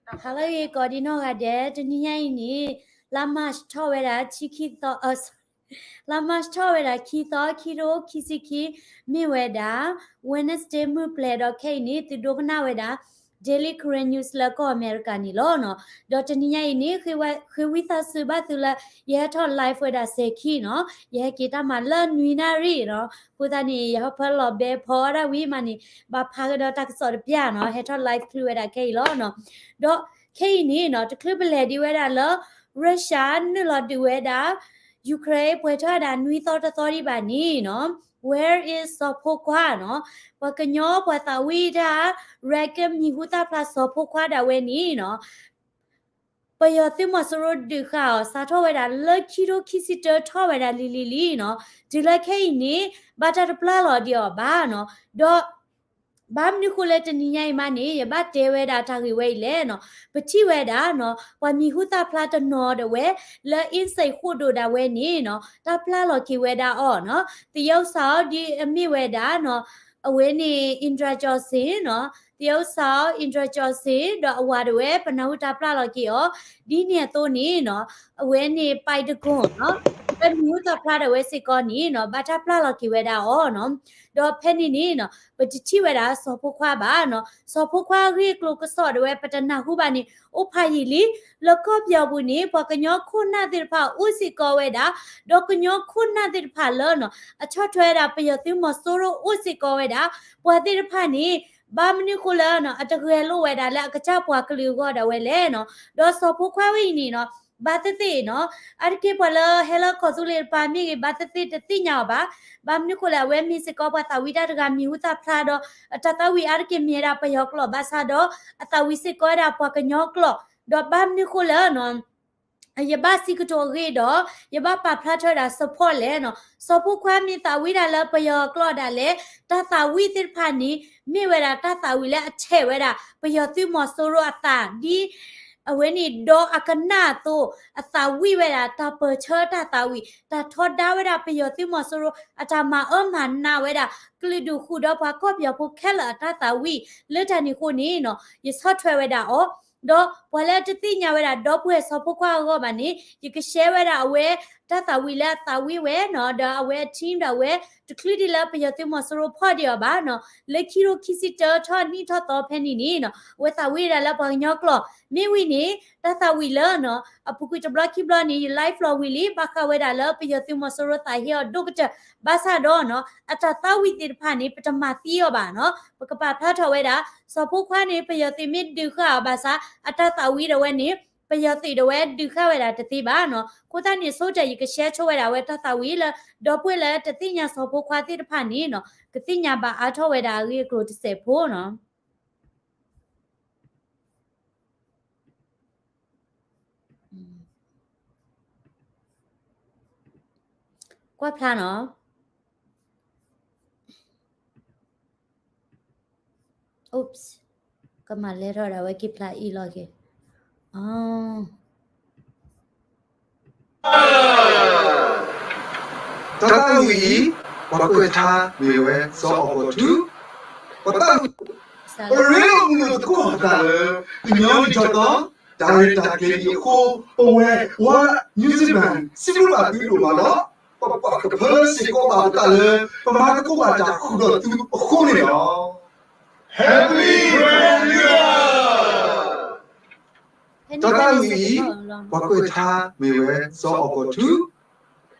ဟါလၢအဂ့ၤ ကိးဒံနီၢ်ဂၤဒဲး, တနံၤညါအံၤန့ၣ် လါ March ထီၣ်ဝဲဒၣ် ခံသီ, လါ March ထီၣ်ဝဲဒၣ် ခံသီ ခံကထိခံဆံခံ, မ့ၢ်ဝဲဒၣ် Wednesday မုၢ်ပျဲၤဒီး ခဲအံၤန့ၣ် သုဒိကနၣ်ဝဲဒၣ် Daily Karen News လၢကီၢ်အမဲရကၤန့ၣ်လီၤ. ဒီးတနံၤညါအံၤန့ၣ် ဃ့ဝံသးစူၤဘၣ်သုလၢ ယဟဲထီၣ် live ဝဲဒၣ်စဲၤခံနီၤ, ယဟဲက့ၤတၢ်မၤလၢနွံနၣ်ရံၣ်နီၤ, အဃိသတးန့ၣ် ယဟဲဖၢလီၤဘဲဖီအီၣ်ဒၣ်ဝံၤမးန့ၣ် ဘၣ်ဖးကဒီးတၢ်ကစီၣ်တပျၢ်နီၤ, ဟဲထီၣ် live ချုဝဲဒၣ်ခဲအံၤလီၤ. ဒီးခဲအံၤန့ၣ်နီၤ တချုးပလဲၤဒံးဝဲဒၣ်လၢ Russia နုာ်လီၤဒုးဝဲဒၣ် Ukraine ပှဲၤထီၣ်ဝဲဒၣ်နွံသီတသီဒံးဘၣ်န့ၣ်နီၤ, Where is စီၤဖိခွါနီၤ, ပှၤကညီပှၤသးဝံၣ်တၢ် ရဲၣ်ကၢၣ် မံၤဟူသၣ်ဖျါစီၤဖိခွါဒၣ်ဝဲန့ၣ်နီၤ ပယီၤသုးမီၤစိရိၤဒုးဃာ်အီၤ စးထီၣ်ဝဲဒၣ်လၢခံကထိခံဆံတၢထီၣ်ဝဲဒၣ်လံၤလံၤလံၤနီၤ, တုၤလၢခဲအံၤန့ၣ် ဘၣ်တၢ်တပျၢ်လီၤဒံးအီၤဘၣ်နီၤ, ဒီး ဘၣ်မနုၤဃိလၢတနံၤညါအံၤမးန့ၣ် ယဘၣ်တဲဝဲဒၣ်တၢ်ဂ့ၢ်ဝဲအံၤလဲၣ်နီၤ, ပထံၣ်ဝဲဒၣ်နီၤ ပှၤမံၤဟူသၣ်ဖျါတနီၤဒၣ်ဝဲ လၢ အင်းစိန် ဃိၣ်ဒိၣ်ဒၣ်ဝဲန့ၣ်နီၤ တၢ်ပျၢ်လီၤက့ၤဝဲဒၣ်အီၤနီၤ, သယုတ်စာအုပ် ဒ်အမ့ၢ်ဝဲဒၣ်နီၤ အဝဲန့ၣ် Indra Johnson နီၤ, သယုတ်စာအုပ် Indra Johnson ဒီးအဝၤဒၣ်ဝဲ ပနၢ်ဟူတၢ်ပျၢ်လီၤက့ၤအီၤ, ဒ်န့ၣ်အသိးန့ၣ်နီၤ အဝဲန့ၣ် Pentagon နီၤ လၢမံၤဟူသၣ်ဖျါဒၣ်ဝဲစ့ၢ်ကီးန့ၣ်နီၤ ဘၣ်တၢ်ပျၢ်လီၤက့ၤဝဲဒၣ်အီၤနီၤ, ဒီးဖဲန့ၣ်န့ၣ်နီၤ ပတထံၣ်ဝဲဒၣ်စီၤဖိခွါဘၣ်နီၤ, စီၤဖိခွါအဂ့ၢ်အကျိၤကစီၣ်ဒၣ်ဝဲ ပတနၢ်ဟူဘၣ်န့ၣ် အိၣ်ဖးယံာ်လံ, လၢကီၢ်ပယီၤပူၤန့ၣ် ပှၤကညီခိၣ်နၢ်သ့ၣ်တဖၣ်အိၣ်စ့ၢ်ကီးဝဲဒၣ်, ဒီးကညီခိၣ်နၢ်သ့ၣ်တဖၣ်လၢနီၤ အဆီၣ်ထွဲဝဲဒၣ်ပယီၤသုးမီၤစိရိၤအိၣ်စ့ၢ်ကီးဝဲဒၣ်, ပှၤသ့ၣ်တဖၣ်န့ၣ် ဘၣ်မနုၤဃိလၢနီၤ အတဂဲၤလိာ်ဝဲဒၣ်လၢအကစၢ်ပှၤကလုာ်အဂီၢ်ဒၣ်ဝဲလဲၣ်နီၤ, ဒီးစီၤဖိခွါဝဲအံၤန့ၣ်နီၤ ဘၣ်သ့ၣ်သ့ၣ်နီၤ အါတက့ၢ်ပှၤလၢဟဲလၢကီၢ်သူလ့ၤတပၤမ့ၢ်ဂ့ၤ ဘၣ်သ့ၣ်သ့ၣ်တသ့ၣ်ညါအီၤဘၣ်, ဘၣ်မနုၤဃိလဲၣ် အဝဲမ့ၢ်စ့ၢ်ကီးပှၤသးဝံၣ်တၢ်တဂၤမံၤဟူသၣ်ဖျါဒီး အတၢ်သးဝံၣ်အါတက့ၢ်မ့ၢ်ဝဲဒၣ်ပယီၤကျိာ်ဘၣ်ဆၣ်ဒီး အသးဝံၣ်စ့ၢ်ကီးဝဲဒၣ်ပှၤကညီကျိာ်, ဒီးဘၣ်မနုၤဃိလဲၣ်နီၤ ယဘၣ်စံးကတိၤအဂ့ၢ်ဒီး ယဘၣ်ပာ်ဖျါထီၣ်ဝဲဒၣ် support လဲၣ်နီၤ, စီၤဖိခွါမ့ၢ်သးဝံၣ်ဒၣ်လၢပယီၤကျိာ်ဒၣ်လဲာ်, တၢ်သးဝံၣ်သ့ၣ်တဖၣ်န့ၣ် မ့ၢ်ဝဲဒၣ်တၢ်သးဝံၣ်လၢအထဲးဝဲဒၣ် ပယီၤသုးမီၤစိရိၤအသး ဒ်အဝဲန့ၣ်ဒီးအကနၣ်အသိး အသးဝံၣ်ဝဲဒၣ်တၢ်ပၢၢ်ဆၢတၢ်သးဝံၣ် တၢ်ထီဒါဝဲဒၣ်ပယီၤသုးမီၤစိရိၤ အတၢ်မၤအၢမၤနးဝဲဒၣ် ကလုာ်ဒူၣ်ဃုာ်ဒီးပှၤကီၢ်ပယီၤဖိခဲလၢာ်အတၢ်သးဝံၣ် လၢတၢ်န့ၣ်အဃိန့ၣ်နီၤ ယဆီၣ်ထွဲဝဲဒၣ်အီၤ ဒီးပှၤလၢအတသ့ၣ်ညါဝဲဒၣ် ဒီပုၢ်ဝဲၢ်စီၤဖိခွါအဂီၢ်ဘၣ်န့ၣ် ယက share ဝဲဒၣ်အဝဲ တၢ်သးဝံၣ်လၢအသးဝံၣ်ဝဲနီၤ ဒီးအဝဲအ team ဒၣ်ဝဲ တချုးဒံးလၢပယီၤသုးမီၤစိရိၤဖီၣ်ဒံးအီၤဘၣ်နီၤ လၢခံကထိခံဆံတၢထီၣ်နံၣ်ထီၣ်သီဖဲန့ၣ်န့ၣ်နီၤ အဝဲသးဝံၣ်ဒၣ်လၢပှၤကညီကျိာ် မ့ၢ်ဝံၤန့ၣ် တၢ်သးဝံၣ်လၢနီၤ အပူၤကွံာ်တဘျီခံဘျီန့ၣ် ယ live လီၤဝံၤလံ ဘၣ်ဃးဝဲဒၣ်လၢပယီၤသုးမီၤစိရိၤသးဟ့အီၤဒိၣ်ကတၢၢ် ဘၣ်ဆၣ်ဒီးနီၤ အတၢ်သးဝံၣ်သ့ၣ်တဖၣ်န့ၣ် ပတမၤသံအီၤဘၣ်နီၤ ပကပာ်ဖျါထီၣ်ဝဲဒၣ် စီၤဖိခွါန့ၣ် ပယီၤသုးမ့ၢ်ဒုးဃာ်အီၤဘၣ်ဆၣ် အတၢ်သးဝံၣ်ဒၣ်ဝဲန့ၣ် ပယီၤသုးဒၣ်ဝဲဒုးဃာ်ဝဲဒၣ်တသ့ဘၣ်နီၤ အဃိသတးန့ၣ် ဆိကတၢၢ်ယက share ဆိဝဲဒၣ်ဝဲတၢ်သးဝံၣ်လၢ ဒီပုၢ်ဝဲၢ်လၢတသ့ၣ်ညါစီၤဖိခွါသ့ၣ်တဖၣ်န့ၣ်နီၤ ကသ့ၣ်ညါဘၣ်အါထီၣ်ဝဲဒၣ်အဂ့ၢ်အကျိၤတစဲးဖိနီၤ ကွၢ်ဖျါနီၤ Oops ကမၤလဲၢ်ထီၣ်ဒၣ်ဝဲ က့ၤဖျါအံၤလီၤက့ၤ တၢ်သးဝံၣ်အံၤ ပှၤကွဲးထါမ့ၢ်ဝဲ စီၤအီၣ်ဘီထူ, ပသးဝံၣ် ပရ့လိာ်မုာ်လိာ်သကိးပသးလၢ ကညီနံၣ်ထီၣ်သီ တၢ်ရဲၣ်တၢ်ကျဲၤအံၤအဃိ ပဝဲ ဝါ News Band စံးဘျုးဘၣ်သုဒိၣ်မးဒီး ပပာ်ကဖၢစ့ၢ်ကီးဘၣ်ပသးလၢ ပမၤသကိးဘၣ်တၢ်ဃုာ်ဒီးသုအဃိန့ၣ်လီၤ. Happy New Year! တၢ်သးဝံၣ်အံၤ ပှၤကွဲးထါမ့ၢ်ဝဲ စီၤအီၣ်ဘီထူ,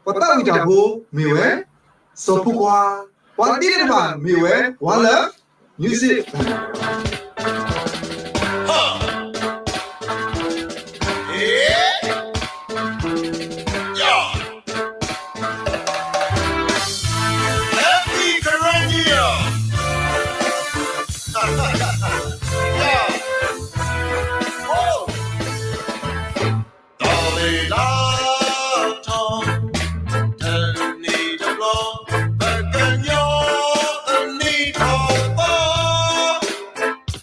ပသးဝံၣ်တၢ်ဖိမ့ၢ်ဝဲ စီၤဖိခွါ, ပှၤသ့ၣ်တဖၣ်မ့ၢ်ဝဲ ဝါလၢ music. Happy Karen New Year! Yeah. Oh! ဒီးလၢလၢထီၣ် တနံၣ်တဘျီ ပကညီအနံၣ်ထီၣ်သီ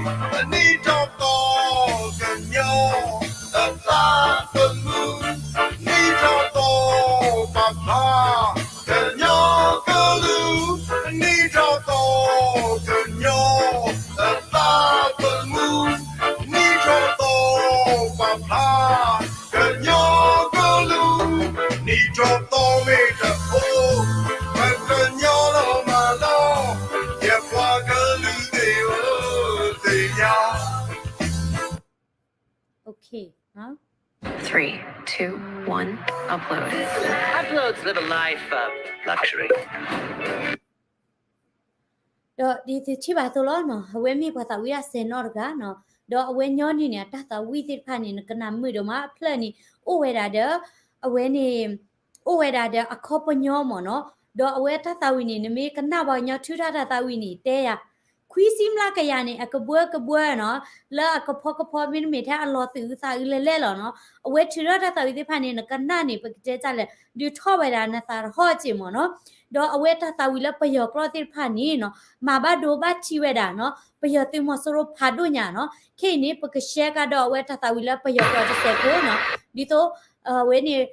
နံၣ်ထီၣ်သီကညီ အသးသမူ, နံၣ်ထီၣ်သီပာ်ဖျါ ကညီကလုာ်, နံၣ်ထီၣ်သီကညီ အသးသမူ, နံၣ်ထီၣ်သီပာ်ဖျါ ကညီကလုာ်, နံၣ်ထီၣ်သီမ့ၢ်တအိၣ် ပကညီလီၤမၢ်လီၤ, ယပှၤကလုာ်သ့ၣ်ဧၢ, သ့ၣ်ညါ Three, two, one, upload. Uploads live a life of luxury. ဒီးဒ်သုထံၣ်ဘၣ်အသိးလီၤနီၤ, အဝဲမ့ၢ်ပှၤသးဝံၣ်တၢ်စဲၤနီတဂၤနီၤ, ဒီးအဝဲညီနုၢ်န့ၣ် အတၢ်သးဝံၣ်သ့ၣ်တဖၣ်န့ၣ် နကနၣ်မုာ်ဒိၣ်မး, အဖျၢၣ်န့ၣ် အိၣ်ဝဲဒၣ်ဒီး အဝဲန့ၣ် အိၣ်ဝဲဒၣ်ဒီးအခီပညီမ့ၢ်နီၤ, ဒီးအဝဲတၢ်သးဝံၣ်န့ၣ် နမ့ၢ်ကနၣ်ပှၤကညီထုးထီၣ်တၢ်သးဝံၣ်န့ၣ် တဲယၤ ခွံဆံမျးကယၤန့ၣ် အကဘှၢကဘှၢနီၤ, လၢအကဖီကဖီမ့တမ့ၢ်ထဲအလီၤသူၣ်အုးသးအုးလဲၣ်လဲၣ်လီၤနီၤ, အဝဲထုးထီၣ်တၢ်သးဝံၣ်သ့ၣ်တဖၣ်န့ၣ် နကနၣ်န့ၣ် ပကတဲတၢ်လဲၣ် ဒုးထီၣ်ဝဲဒၣ်နသးတဟီၣ်က့ၤမ့ၢ်နီၤ, ဒီးအဝဲတၢ်သးဝံၣ်လၢပယီၤကျိာ်သ့ၣ်တဖၣ်န့ၣ်နီၤ မၤဘၣ်ဒိဘၣ်ထံးဝဲဒၣ်နီၤ, ပယီၤသုးမီၤစိရိၤဖးဒိၣ်ညါနီၤ, ခဲအံၤန့ၣ် ပကရှဲကဒီးအဝဲတၢ်သးဝံၣ်လၢပယီၤကျိာ်တစဲးဖိနီၤ, ဒ်သိး အဝဲန့ၣ်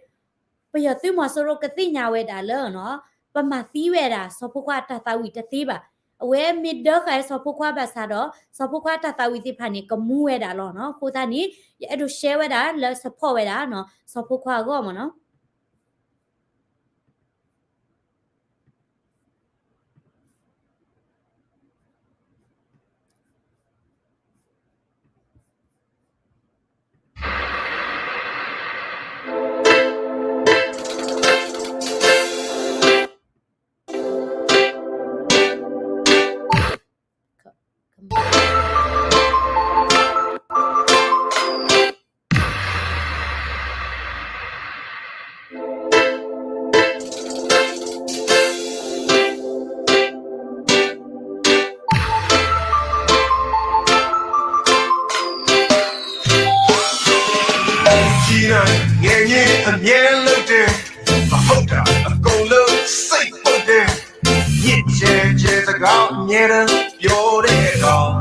ပယီၤသုးမီၤစိရိၤကသ့ၣ်ညါဝဲဒၣ်လၢ ပမၤသံဝဲဒၣ်စီၤဖိခွါအတၢ်သးဝံၣ်တသ့ဘၣ်. အဝဲမ့ၢ်ဒၢဃာ်စီၤဖိခွါဘၣ်ဆၣ်ဒီး စီၤဖိခွါအတၢ်သးဝံၣ်သ့ၣ်တဖၣ်န့ၣ် ကမူဝဲဒၣ်လီၤနီၤ. အဃိသတးန့ၣ် ယအဲၣ်ဒိးရှဲဝဲဒၣ်လၢ support ဝဲဒၣ်နီၤ စီၤဖိခွါအဂီၢ်မ့ၢ်နီၤ.ငယ်ငယ်အမြဲလုပ်တယ် မဟုတ်တာအကုန်လုပ်စိတ်ပုတ်တယ် ညစ်ကျဲကျဲစကားအမြဲတမ်းပြောတဲ့ကောင်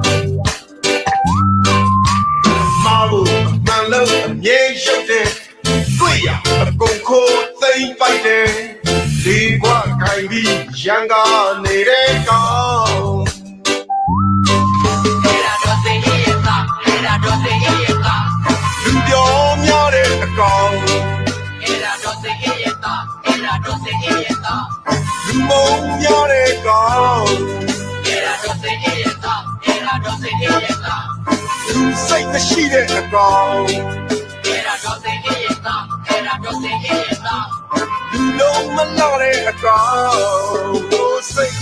အမှားကိုအမှန်လုပ်အမြဲရုပ်တယ် တွေ့ရအကုန်ခိုးသိမ်းပိုက်တယ် လေးခွကိုင်ပြီးရန်ကုန်နေတဲ့ကောင် လူပြောများတဲ့အကောင် လူမုန်းများတဲ့ကောင် လူစိတ်မရှိတဲ့အကောင် လူလုံးမလတဲ့အကောင် စိတ်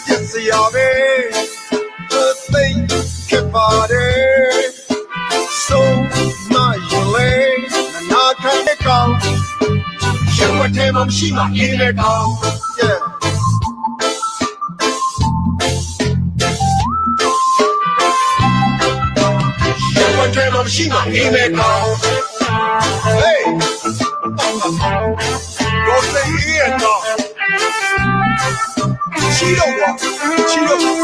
ပျက်စရာပဲ အသိပ်ခက်ပါတယ် ဆုံးမရင်လဲ နားခံတဲ့ကောင် ရပ်ကွက်ထဲမှာမရှိမှအင်းတဲ့ကောင် Yeah ရပ်ကွက်ထဲမှာမရှိမှအင်းတဲ့ကောင် Hey ကိုယ်စိတ်အေးအကောင် ချီတော့ကွာ ချီတော့ကွာ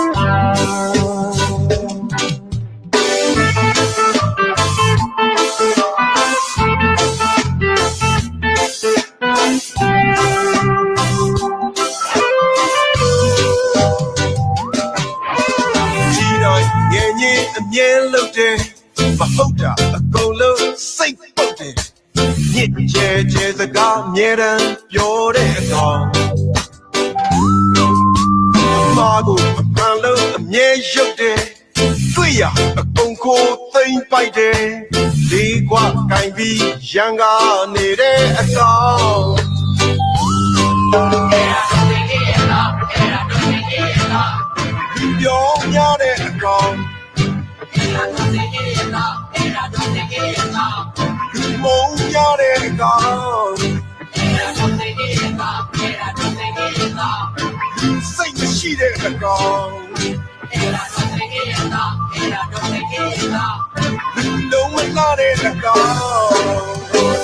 ငယ်ငယ်အမြဲလုပ်တယ် မဟုတ်တာအကုန်လုံးစိတ်ပုတ်တယ် ညစ်ကျဲကျဲစကားအမြဲတမ်းပြောတဲ့အကောင် အမှားကိုအမှန်လုပ်အမြဲရုပ်တယ် တွေ့ရအကုန်ခိုးသိမ်းပိုက်တယ် လေးခွကိုင်ပြီးရန်ကုန်နေတဲ့အကောင် လူပြောများတဲ့အကောင် လူမုန်းများတဲ့အကောင် လူစိတ်မရှိတဲ့အကောင် လူလုံးမလတဲ့အကောင်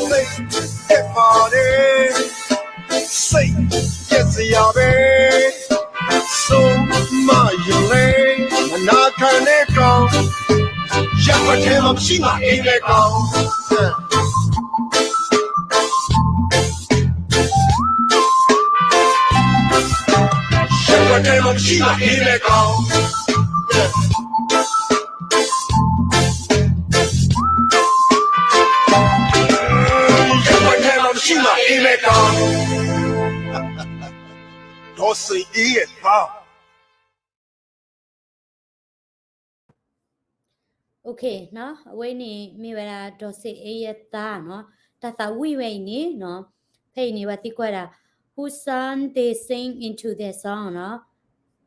စိတ်ပျက်ပါတယ် စိတ်ပျက်စရာပဲ ဆုံးမရင်လဲ မနာခံတဲ့ကောင် ရန်ကုန်ထဲမှာမရှိမှအေးမဲကောင်း ရန်ကုန်ထဲမှာမရှိမှအေးမဲကောင်း ရန်ကုန်ထဲမှာမရှိမှအေးမဲကောင်း ဒေါ်စိန်အေးရဲ့သား Okay နီၤ, အဝဲန့ၣ်မ့ၢ်ဝဲဒၣ် ဒေါ်စိန်အေးရဲ့သား နီၤ, တၢ်သးဝံၣ်ဝဲအံၤန့ၣ်နီၤ, ဖဲအံၤန့ၣ် ပှၤသံကွၢ်ဒၣ် Whose son they sing into their song နီၤ,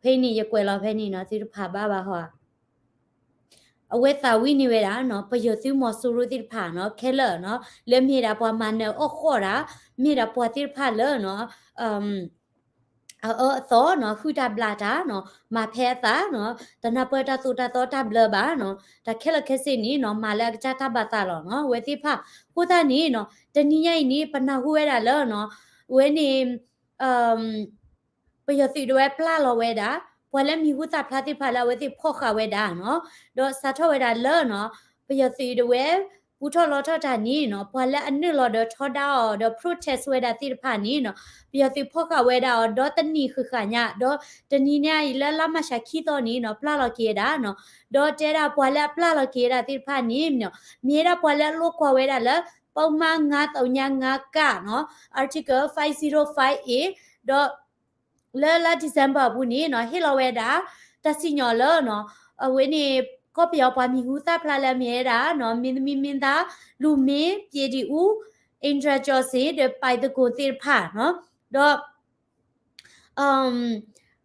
ဖဲအံၤန့ၣ် ယကွဲးလီၤဖဲန့ၣ်နီၤ, သုတဖးဘၣ်ဘၣ်ဟီဧါ. အဝဲသးဝံၣ်န့ၢ်ဝဲဒၣ်နီၤ, ပယီၤသုးမီၤစိရိၤသ့ၣ်တဖၣ်နီၤ, ခဲလၢာ်နီၤ, လၢမ့ၢ်ဒၣ်ပှၤမၤနၢၤအီၣ်ဃီၣ်တၢ်, မ့ၢ်ဒၣ်ပှၤသ့ၣ်တဖၣ်လၢနီၤ အအၢအသီနီၤ, ဟုၣ်တၢ်ဘျၣ်တၢ်နီၤ, မၤဖဲအသးနီၤ, တနၢ်ပၢၢ်တၢ်သိၣ်တၢ်သီတၢ်ဘျၢဘၣ်နီၤ, တၢ်ခဲလၢာ်ခဲဆ့န့ၣ်နီၤ, မၤလၢအကစၢ်တၢ်ဘၣ်သးလီၤနီၤ, အဝဲသ့ၣ်တဖၣ်. အဃိသတးန့ၣ်နီၤ, တနံၤညါအံၤန့ၣ် ပနၢ်ဟူဝဲဒၣ်လၢနီၤ, အဝဲန့ၣ် ပယီၤသုးဒၣ်ဝဲပျၢ်လီၤဝဲဒၣ် ပှၤလၢမံၤဟူသၣ်ဖျါသ့ၣ်တဖၣ်လၢအဝဲသ့ၣ်ဖီၣ်ဃာ်ဝဲဒၣ်နီၤ, ဒီးစးထီၣ်ဝဲဒၣ်လၢနီၤ, ပယီၤသုးဒၣ်ဝဲ ပူထီၣ်လီထီၣ်တၢ်န့ၣ်နီၤ, ပှၤလၢအနုာ်လီၤဒီးထီဒါအီၤဒီး protest ဝဲဒၣ်သ့ၣ်တဖၣ်န့ၣ်နီၤ, ပယီၤသုးဖီၣ်ဃာ်ဝဲဒၣ်အီၤ ဒီးတနံၤဃုာ်ဃာ်ညါ, ဒီးတနံၤညါအံၤလၢလါမၢ်ၡးခံသီန့ၣ်နီၤ, ပျၢ်လီၤက့ၤဝဲဒၣ်နီၤ, ဒီးတဲဒၣ်ပှၤလၢအပျၢ်လီၤက့ၤဝဲဒၣ်သ့ၣ်တဖၣ်န့ၣ်နီၤ, မ့ၢ်ဝဲဒၣ်ပှၤလၢအလိာ်ကွီၢ်ဝဲဒၣ်လၢ ပုဒ်မ ငါးသုညငါးက နီၤ, Article five zero five A ဒီး လၢလါ December အပူၤန့ၣ်နီၤ, ဟ့ၣ်လီၤဝဲဒၣ် တၢ်စံၣ်ညီၣ်လၢနီၤ, အဝဲန့ၣ် ကီၢ်ပယီၤပှၤမံၤဟူသၣ်ဖျါလၢအမ့ၢ်ဝဲဒၣ်နီၤ, မင်းသမီးမင်းသား လူမင်း ပြည်သူ့ဦး အင်ဒြာကျော်စိန် ဒီး ပိုင်တံခွန် သ့ၣ်တဖၣ်နီၤ, ဒီး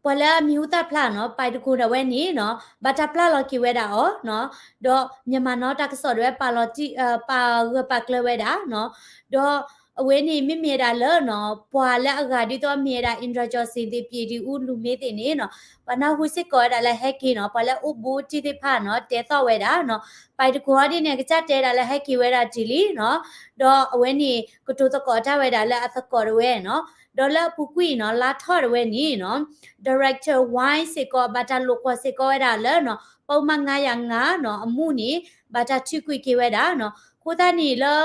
ပှၤလၢအမံၤဟူသၣ်ဖျါနီၤ, ပိုင်တံခွန် ဒၣ်ဝဲန့ၣ်နီၤ, ဘၣ်တၢ်ပျၢ်လီၤက့ၤဝဲဒၣ်အီၤနီၤ, ဒီး Myanmar Now တၢ်ကစီၣ်ဒၣ်ဝဲ ပာ်လီၤတံၢ် ပာ်ဂၢၢ်ပာ်ကျၢၤဝဲဒၣ်နီၤ, ဒီးအဝဲန့ၣ်မ့မ့ၢ်ဝဲဒၣ်လၢနီၤ, ပှၤလၢအဂၤဒ်သိးမ့ၢ်ဝဲဒၣ် အင်ဒြာကျော်စိန် သ့ၣ် ပြည်သူ့ဦး လူမင်း သ့ၣ်န့ၣ်နီၤ, ပှၤနၢ်ဟူစ့ၢ်ကီးဝဲဒၣ်လၢဟဲက့ၤနီၤ, ပှၤလၢအအိၣ်ဘူးတံၢ်သ့ၣ်တဖၣ်နီၤ, တဲသီၣ်ဝဲဒၣ်နီၤ, ပိုင်တံခွန် ဒ်န့ၣ် ကစၢ်တဲဒၣ်လၢဟဲက့ၤဝဲဒၣ်တုၤလံနီၤ, ဒီးအဝဲန့ၣ် ကတိၤသကိးတၢ်ဝဲဒၣ်လၢအသကိးဒၣ်ဝဲနီၤ, ဒီးလၢအပူၤကွံာ်နီၤ, လါထီၣ်ဒၣ်ဝဲန့ၣ်နီၤ, Director Wang စ့ၢ်ကီး ဘၣ်တၢ်လိာ်ကွီၢ်စ့ၢ်ကီးဝဲဒၣ်လၢနီၤ, ပုဒ်မ ငါးရာငါးနီၤ, အမူန့ၣ် ဘၣ်တၢ်ထုးကွံာ်က့ၤဝဲဒၣ်နီၤ, အဃိသတးန့ၣ်လၢ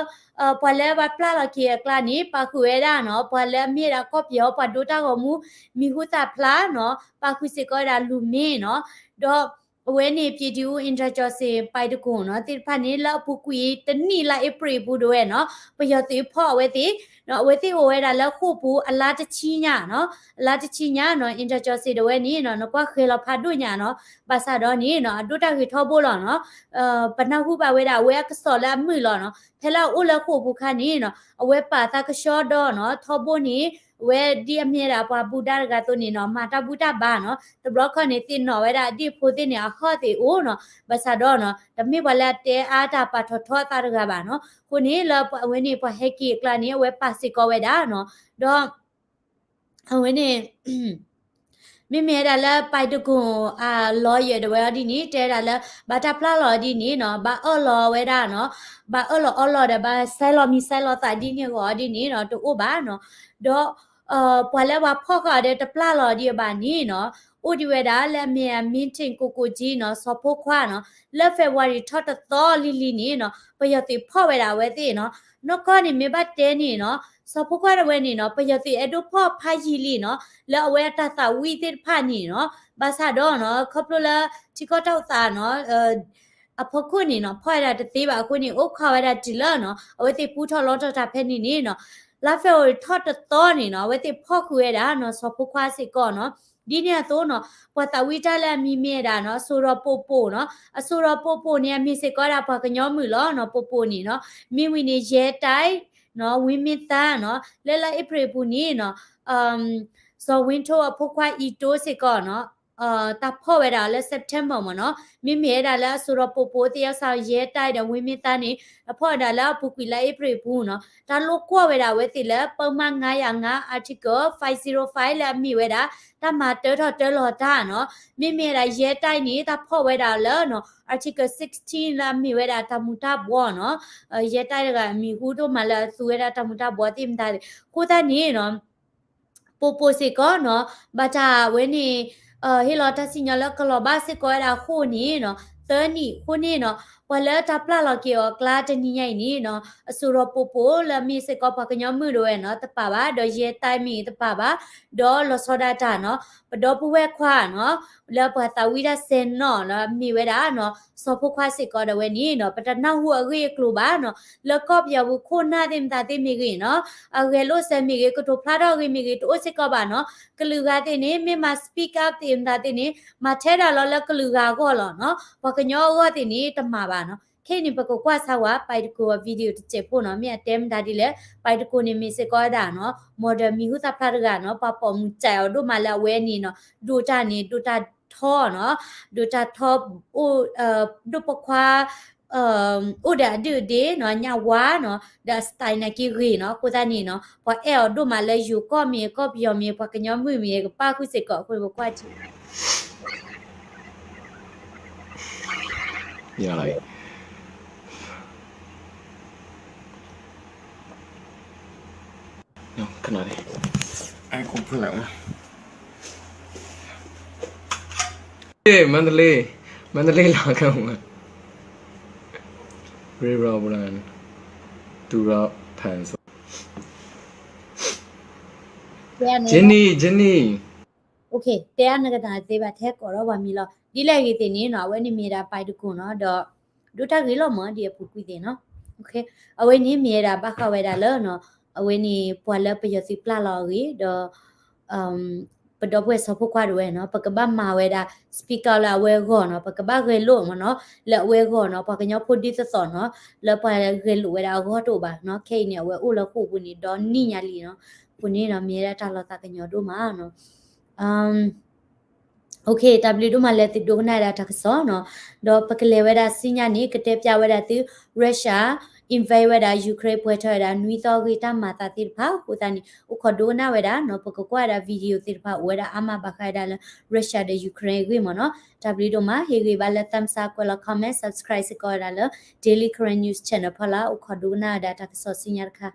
ပှၤလၢဘၣ်ပျၢ်လီၤက့ၤအကျါန့ၣ် ပာ်ဃုာ်ဝဲဒၣ်နီၤ, ပှၤလၢအမ့ၢ်ဝဲဒၣ်ကီၢ်ပယီၤပှၤဒိတၢ်ဂီၤမူ မံၤဟူသၣ်ဖျါနီၤ, ပာ်ဃုာ်စ့ၢ်ကီးဝဲဒၣ်လူမ့ၢ်နီၤ, ဒီးအဝဲန့ၣ် ပြည်သူ့ဦး အင်ဒြာကျော်စိန် ပိုင်တံခွန်နီၤ သ့ၣ်တဖၣ်န့ၣ် လၢအပူၤကွံာ်တနံၣ်လါအ့ဖြ့ၣ်အပူၤဒၣ်ဝဲနီၤ, ပယီၤသုးဖီၣ်အဝဲသ့ၣ်နီၤ, အဝဲသ့ၣ်အိၣ်ဝဲဒၣ်လၢဃိာ်ပူၤအလါတဆံညါနီၤ, အလါတဆံညါနီၤ, အင်ဒြာကျော်စိန် ဒၣ်ဝဲန့ၣ်နီၤ, နကွၢ်ဃဲၤလီၤဖးဒိၣ်ညါနီၤ, ဘၣ်ဆၣ်ဒီးန့ၣ်နီၤ, အဒိတၢ်ဂ့ၤထီဘိလီၤနီၤ, ပနၢ်ဟူဘၣ်ဝဲဒၣ်အဝဲအကစီၣ်လၢအမုာ်လီၤနီၤ, ဖဲလၢအအိၣ်လၢဃိာ်ပူၤခါန့ၣ်နီၤ, အဝဲပာ်သးကဆှီဒီးနီၤ, ထီဘိန့ၣ် အဝဲဒ်အမ့ၢ်ဝဲဒၣ်ပှၤဘူၣ်ဒါတဂၤအသိးန့ၣ်နီၤ, မၤတၢ်ဘူၣ်တၢ်ဘါနီၤ, တဘျီခီန့ၣ် သ့ၣ်နီၣ်ဝဲဒၣ်အဒ့ၣ်ဖိသ့ၣ်န့ၣ် အဟီၣ်သ့ၣ်အိၣ်နီၤ, ဘၣ်ဆၣ်ဒီးနီၤ, တမ့ၢ်ပှၤလၢအတဲအါတၢ်ပာ်ထီၣ်ထီအသးတဂၤဘၣ်နီၤ, အဃိန့ၣ်လၢအဝဲန့ၣ်ပှၤဟဲက့ၤအကျါန့ၣ် အဝဲပာ်စ့ၢ်ကီးဝဲဒၣ်နီၤ, ဒီး အဝဲန့ၣ် မ့မ့ၢ်ဝဲဒၣ်လၢ ပိုင်တံခွန် အ lawyer ဒၣ်ဝဲအီၤဒ်န့ၣ် တဲဝဲဒၣ်လၢ ဘၣ်တၢ်ပျၢ်လီၤဒ်န့ၣ်နီၤ, ဘၣ်အၢၣ်လီၤဝဲဒၣ်နီၤ, ဘၣ်အၢၣ်လီၤအီလီၤဒီး ဘၣ်ဆဲးလီၤမံၤဆဲးလီၤသးဒ်န့ၣ်အဂီၢ်ဒ်န့ၣ်နီၤ, တအိၣ်ဘၣ်နီၤ, ဒီး ပှၤလၢပှၤဖီၣ်ဃာ်အီၤဒီးတပျၢ်လီၤဒံးအဘၣ်န့ၣ်နီၤ, အိၣ်ဒံးဝဲဒၣ်လၢအမ့ၢ် မင်းထင်ကိုကိုကြီးနီၤ, စီၤဖိခွါနီၤ, လၢ February ထီၣ်တသီလံၤလံၤန့ၣ်နီၤ, ပယီၤသုးဖီၣ်ဝဲဒၣ်အဝဲသ့ၣ်နီၤ, နီၢ်ကီၢ်န့ၣ် မ့ၢ်ဘၣ်တဲန့ၣ်နီၤ, စီၤဖိခွါဒၣ်ဝဲန့ၣ်နီၤ, ပယီၤသုးအဲၣ်ဒိးဖီၣ်ဖးယံာ်လံနီၤ, လၢအဝဲအတၢ်သးဝံၣ်သ့ၣ်တဖၣ်န့ၣ်နီၤ, ဘၣ်ဆၣ်ဒီးနီၤ, ခီဖျိလၢထံကီၢ်တၢ်အိၣ်သးနီၤ အဖီခိၣ်န့ၣ်နီၤ, ဖီၣ်ဝဲဒၣ်တသ့ဘၣ်အဃိန့ၣ် အိၣ်ခိးဝဲဒၣ်တုၤလၢနီၤ, အဝဲသ့ၣ်ပူထီၣ်လီထီၣ်တၢ်ဖဲန့ၣ်န့ၣ်နီၤ, လါ February ထီၣ်တသီန့ၣ်နီၤ, အဝဲသ့ၣ်ဖီၣ်ဃုာ်ဝဲဒၣ်နီၤ, စီၤဖိခွါစ့ၢ်ကီးနီၤ, ဒ်န့ၣ်အသိးနီၤ, ပှၤသးဝံၣ်တၢ်လၢအမံၤမ့ၢ်ဝဲဒၣ်နီၤ, အစိၤဒီးပိာ်ပိာ်နီၤ, အစိၤဒီးပိာ်ပိာ်န့ၣ် အမ့ၢ်စ့ၢ်ကီးဝဲဒၣ်ပှၤကညီမုၣ်လီၤနီၤ, ပိာ်ပိာ်န့ၣ်နီၤ, မ့ၢ်ဝံၤန့ၣ် ရဲတိုက်နီၤ, ဝင်းမင်းသန်းနီၤ, လၢလါအ့ဖြ့ၣ်အပူၤန့ၣ်နီၤ, စီၤဝင်းထိအဖိခွါအံၤတိစ့ၢ်ကီးနီၤ, တၢ်ဖီၣ်ဝဲဒၣ်လၢ September မ့ၢ်နီၤ, မ့မ့ၢ်ဝဲဒၣ်လၢအစိၤဒီးပိာ်ပိာ်သ့ၣ်အီၤစ့ၢ်ကီး ရဲတိုက်ဒီး ဝင်းမင်းသန်းန့ၣ် တၢ်ဖီၣ်ဝဲဒၣ်လၢအပူၤကွံာ်လါအ့ဖြ့ၣ်အပူၤနီၤ, တၢ်လိာ်ကွီၢ်ဝဲဒၣ်အဝဲသ့ၣ်လၢ ပုဒ်မ ငါးရာငါး Article five zero five လၢအမ့ၢ်ဝဲဒၣ် တၢ်မၤတၢထီၣ်တၢလီၤတၢ်နီၤ, မ့မ့ၢ်ဝဲဒၣ် ရဲတိုက်န့ၣ် တၢ်ဖီၣ်ဝဲဒၣ်လၢနီၤ Article sixteen လၢအမ့ၢ်ဝဲဒၣ်တၢ်မူၤတၢ်ဘှီးနီၤ, ရဲတိုက်တဂၤအမံၤဟူဒိၣ်မးလၢအသူဝဲဒၣ် တၢ်မူၤတၢ်ဘှီးသ့ၣ်မတၤသ့ၣ်, အဃိသတးန့ၣ်နီၤ ပိာ်ပိာ်စ့ၢ်ကီးနီၤ, ဘၣ်တၢ်ဝဲန့ၣ် ဟ့ၣ်လီၤတၢ်စံၣ်ညီၣ်လၢကလီၤဘၣ်စ့ၢ်ကီးဝဲဒၣ်အဃိန့ၣ်နီၤ, သၢနံၣ်အဃိန့ၣ်နီၤ, ပှၤလၢတၢ်ပျၢ်လီၤက့ၤအီၤအကျါတနံၤညါအံၤန့ၣ်နီၤ အစိၤထီၣ်ပိာ်ပိာ်လၢအမ့ၢ်စ့ၢ်ကီးပှၤကညီမုၣ်ဒၣ်ဝဲနီၤ တပာ်ဘၣ်, ဒီးယဲၢ်တၢ်မ့ၢ်တပာ်ဘၣ်, ဒီးလီၤဆီဒၣ်တၢ်နီၤ ပဒီပုၢ်ဝဲၢ်ခွါနီၤ လၢပှၤသးဝံၣ်တၢ်စဲနီၤနီၤ မ့ၢ်ဝဲဒၣ်နီၤ စီၤဖိခွါစ့ၢ်ကီးဒၣ်ဝဲန့ၣ်နီၤ ပတနၢ်ဟူအဂ့ၢ်အကျိၤဘၣ်နီၤ လၢကီၢ်ပယီၤပူၤခိၣ်နၢ်သ့ၣ်မတၤသ့ၣ်မ့ၢ်ဂ့ၤနီၤ အဂဲၤလိာ်စဲမ့ၢ်ဂ့ၤ ကတိၤဖျါထီၣ်ဂ့ၤမ့ၢ်ဂ့ၤ တအိၣ်စ့ၢ်ကီးဘၣ်နီၤ ကလုာ်ဂၤသ့ၣ်န့ၣ် မ့ၢ်မၤ speak up သ့ၣ်မတၤသ့ၣ်န့ၣ် မၤထဲဒၣ်လီၤလၢကလုာ်ဂၤအဂီၢ်လီၤနီၤ ပှၤကညီအဂီၢ်သ့ၣ်န့ၣ် တမၤဘၣ်နီၤ ခဲအံၤန့ၣ် ပကကွၢ်ဆါဝဲ ပၢ်တကိးအ video တစဲးဖိနီၤ မ့ၢ်အတဲမတၤဒ်လဲၣ် ပၢ်တကိးန့ၣ်မ့ၢ်စ့ၢ်ကီးဝဲဒၣ်နီၤ model မံၤဟူသၣ်ဖျါတဂၤနီၤ ပှၤပိာ်မုၣ်စဲးအီၤဒိၣ်မးလၢအဝဲန့ၣ်နီၤ ဒိၣ်တၢ်န့ၣ် ဒိၣ်တၢ်ထီနီၤ ဒိၣ်တၢ်ထီ ဒိၣ်ပိာ်ခွါ အိၣ်ဒီးအဒုၣ်အဒါနီၤ ညၣ်ဝါနီၤ ဒီးအ style နာ်က့ဂ့ၤနီၤ အဃိသတးန့ၣ်နီၤ ပှၤအဲၣ်အီၤဒိၣ်မးလၢယိၤကီၢ်မ့ၢ် ကီၢ်ပယီၤမ့ၢ် ပှၤကညီမုၣ်မ့ၢ် ကပၣ်ဃုာ်စ့ၢ်ကီး အဃိန့ၣ်ပကွၢ်ထံ မန္တလေး, မန္တလေးလာခဲ့ဦးမယ်. Ray Robin, Tura Pencil. Jenny, Jenny. တဲအါနကတၢၢ်သ့ဘၣ် ထဲကိးထီၣ်ပှၤမံၤလီၤ. ဒ်လဲၣ်ဂ့ၤသ့ၣ်န့ၣ်နီၤ အဝဲန့ၣ်မ့ၢ်ဒၣ်ပၢ်တကိးနီၤ ဒီး ဒိၣ်တၢ်ဂ့ၤလီၤမး ဒ်အပူၤကွံာ်သ့ၣ်နီၤ. အဝဲန့ၣ်မ့ၢ်ဝဲဒၣ်ဘၣ်ဃးဝဲဒၣ်လၢနီၤ အဝဲန့ၣ်ပှၤလၢပယီၤသုးပျၢ်လီၤအဂ့ၢ် ဒီး ပဒီပုၢ်ဝဲၢ်စီၤဖိခွါဒၣ်ဝဲနီၤ ပကဘၣ်မၤဝဲဒၣ် speak out လၢအဝဲအဂီၢ်နီၤ ပကဘၣ်ဂဲၤလိာ်မးနီၤ လၢအဝဲအဂီၢ်နီၤ ပှၤကညီဖိဒ်သိးသိးနီၤ လၢပှၤဂဲၤလိာ်ဝဲဒၣ်အဂီၢ်တအိၣ်ဘၣ်နီၤ ခဲအံၤန့ၣ် အဝဲအိၣ်လၢဃိာ်ပူၤန့ၣ် ဒီနံၣ်ညါလံနီၤ အဃိန့ၣ်နီၤ မ့ၢ်ဝဲဒၣ်တၢ်လီၤသးကညီၤဒိၣ်မးနီၤ တၢ်ဘျုးဒိၣ်မးလၢသုဒိကနၣ်ဝဲဒၣ်တၢ်ကစီၣ်နီၤ ဒီးပကလဲၤဝဲဒၣ်ဆူညါန့ၣ် ကတဲပျးဝဲဒၣ်သု Russia invade ဝဲဒၣ် Ukraine ပှဲၤထီၣ်ဝဲဒၣ်နွံသီအဂ့ၢ်တၢ်မၤသးသ့ၣ်တဖၣ် အဃိသတးန့ၣ် အိၣ်ခိးဒိကနၣ်ဝဲဒၣ်နီၤ ပကကွၢ်ဝဲဒၣ် video သ့ၣ်တဖၣ်အိၣ်ဝဲဒၣ်အါမးဘၣ်ဃးဝဲဒၣ်လၢ Russia ဒီး Ukraine အဂ့ၢ်မးနီၤ တၢ်ဘျုးဒိၣ်မး ဟ့ၣ်ဂံၢ်ဘါလၢ thumbs up ကွဲးလီၤ comment subscribe စ့ၢ်ကီးဝဲဒၣ်လၢ Daily Karen News Channel ဖီလာ် အိၣ်ခိးဒိကနၣ်ဝဲဒၣ်တၢ်ကစီၣ်ဆူညါတခါ